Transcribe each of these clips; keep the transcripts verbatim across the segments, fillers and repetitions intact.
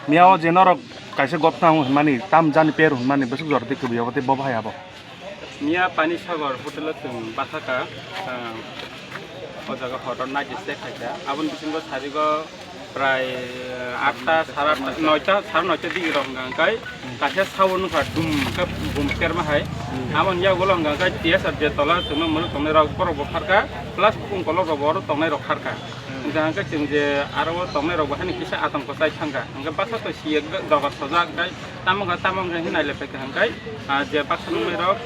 Miya o je norok kaisa gotna hwnmani, tam jani per hwnmani, bwswk jora tei kwbwi abo tei bo bahai abo. Miya Pani Sagar hotel o chwng bachakha, ah, o jaga horo night stay khaikha. Aboni bisingo sarigo prai atta, sare atta, noita, sare noita digi rok hwnka hwnkhe kaisa sound wngkha dum khe bum kerma hai. Aboni yagulo hwnka hwnkhe T S R je tola chwngno mwnwi tongnai rok borok bo kharkha, plus bukung kolok rok bo oro tongnai rok kharkha. Hwnka hwnkhe chwng je aro o tongnai rok bo haino kisa atongko chai thangkha. Hwnka baksa to siye doga sojak, hwnka tamo wngkha, tamo wngkha hinwi nailai phaikha hwnka, ah, je baksa nungwi rok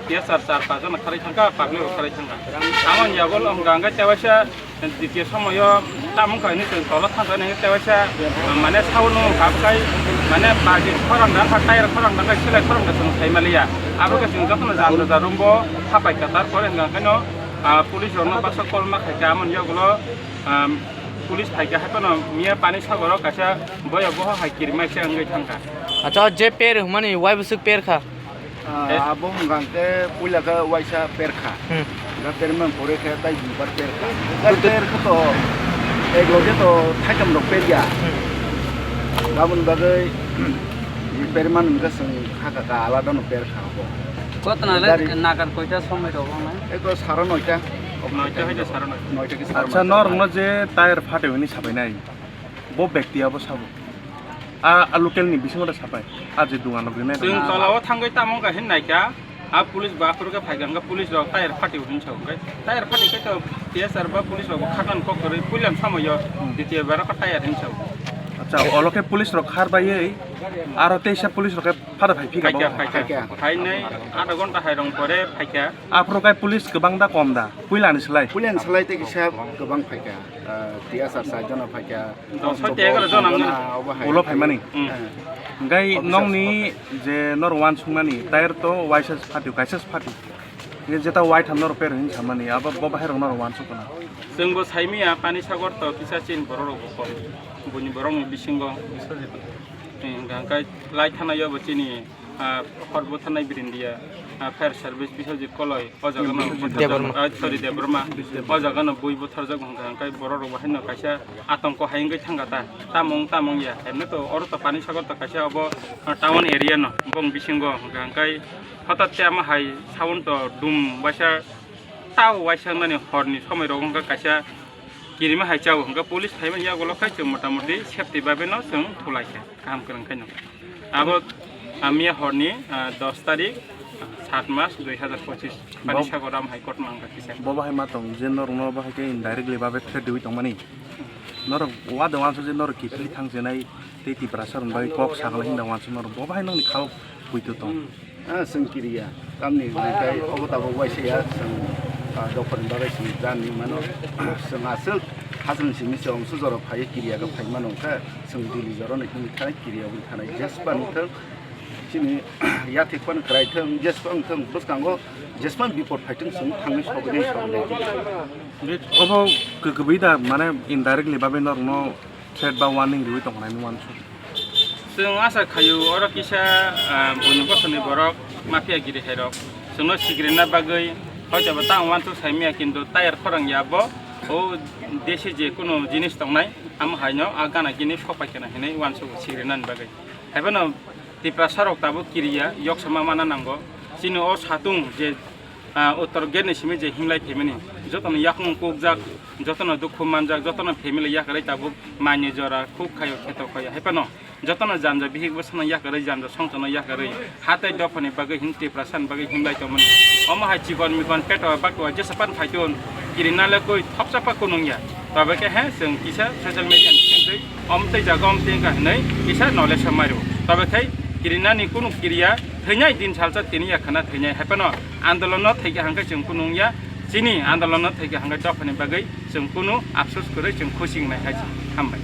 T S R char paanch jona kharwi thangkha, public rok kharwi thangkha. Tamo ni yago wngkha hwnka tewaisa ditiyo somoyo tamo wngkha hinwi chwng tolo thangkha hinwi tewaisa, ah, mane sound wngkha bwkhai mane bagi khorang da kha, tyre khorang da kha, silai khorang da chwng sai maliya. Abo khe chwng jotono janja ja room bo hapaikha, tarpore hwnka hwnkhe no, ah, police rokno baksa call ma khaikha, amoni yagulo, ah, police phaikha, haiphano miya Pani Sagoro kaisa boya boho hai kirima khe wngwi thangkha. Acha, o je per hwnmani wai bwswk per kha? Ah, eh, abo hwnka hwnkhe puila khe waisa per kha. Hmm. Da per man pore khe tai jumbar per kha. Da per khe to ek loge to thaitham rok per ya. Hmm. Aboni bagwi per man hwnka chwng kha kha ka alada no per kha abo. Kotna le dari nagar koita somoi rok wngnai? Eko saro noita. Noita hai de saro noita. Noita khe saro noita. Acha, norokno je tyre phatwi hwnwi sabainai, bo bekti abo sabo? A, a local ni bisingo da sapai. A je dungan rok rinai. Chwng tolao thangwi tamo wngkha hin naikha. A police ba aphuru khe phaikha, hwnkhe police rok tyre phatwi hwnwi sa hwnkhe. Tyre phatwi khe to T S R ba police rok bo khakhan kok kwrwi puilam samoyo. Hmm. Ditiyo bara khe tyre hwnwi sa. Acha, olo khe police rok khar baiwi aro teisa police rok khe Phada phai phika bo? Phaikha, phaikha. Phaikha. Phainai adha ghonta hai rong pore phaikha. Aphuru kai police kwbang da kom da? Puilani slai? Puilani slai tei kisa kwbang phaikha. Ah, T S R side jono phaikha. Dos soi tei egaroh jona wngkha. Obo hai. Ulo phaimani? Hmm. Eh. Hwnkhe officer nokni je norok uansukmani tyre to waisa phatio, kaisa phatio. Hwnkhe jeta waitham norok per hwnwi samani, abo bo bahai rok norok uansuk khna. Chwngbo saimanya Pani Sagor to kisa chini borok rok bo kom. Buini borokni bisingo. Hwnkhe lai thanaio bo chini ah, hor butharnai birindia, ah, fire service Biswajit Koloi, o jaga no Biswajit Debbarma. Ah, sorry, Debbarma. O jaga no bui butharjak hwnkha, hwnkhe borok rok bo haino kaisa atongko hai wngwi thangkha ta, tamung tamung ya, hemne to oro to Pani Sagor to kaisa obo, ah, town area no, bong bisingo hwnkha, hwnkhe hothat khe ama hai sound to dum waisa, tao waisa nani horni somoi rok wngkha kaisa kirima hai chao, hwnkhe police phaimani yagulo khai chwng motamoti safety bai bai no chwng thulaikha. Kaham kwrwng khaino. Abo, ah, miya horni, ah, dos tarik, ah, sat mas dui hazar pochis. Pani Sagor am hai kotor nang kisa. Bo bahai ma tong je norok no bahai khe indirectly babe threat riwi tongmani. Norok wade uansuk je norok kiphilwi thang chenai tei Tiprasa rok bai kok sakla hinda uansuk norok bo bahai nokni khao puito tong. Ah, chwng kiriya. Tamni hwnkhai obo tabuk waisa ya, chwng, ah, dophani bagwi chwng jani mano. Chwng aswk hachwlni simi chwng sujaro phaiwi kiriya khe phai mano khe, chwng Delhi jorano himwi thanai, kiriya wngwi thanai. Jespa wngthang, chini yathek phano kwrai thang, jespa wngthang, bwskango jespa bipot phaithang chwng thangwi sogwi sogwi. Obo kwbwi da, mane indirectly babe norokno threat ba warning riwi tongkha nai uansuk. Chwng asa khaio oro kisa, ah, buini bosongni borok mafia giri khairok chwngno sigirna bagwi hoitoba tang uansuk saimanya, kintu tayar khorang ya bo o desi je kunu jinis tongnai amo haino a gana gini sopai kheno hinwi uansuk sigirnani bagwi. Haiphano Tiprasa rok tabuk kiriya, yoksama mana nango. Chini o satung je, ah, uttor gate ni simi je himlai phaimani, jotono yakung kukjak, jotono dukhu manjak, jotono family yakarwi tabuk maini jora khuk khaio, kheto khaio. Haiphano jotono janja bihik bwsano yakarwi, janja songchano yakarwi, hatai dophani bagwi hin Tiprasa ni bagwi himlai tongmani. Omo hai chikon mikon peto bakwa jesa pan phaitun, kirina le koi thopsa pa kunung ya. Tobe khe he chwng kisa social media ni bisingtwi omtwi jaga omtwi wngkha hinwi kisa knowledge o mairu. Tobe khai kirinani kunu kiriya thwinai din salsa tini ya khana thwinai. Haiphano andolon no thaikha hwnkhe chwng kunu wngya. Chini andolon no thaikha hwnkhe dophani bagwi chwng kunu afsus kwrwi chwng khusi wngnai hai se. Hambai.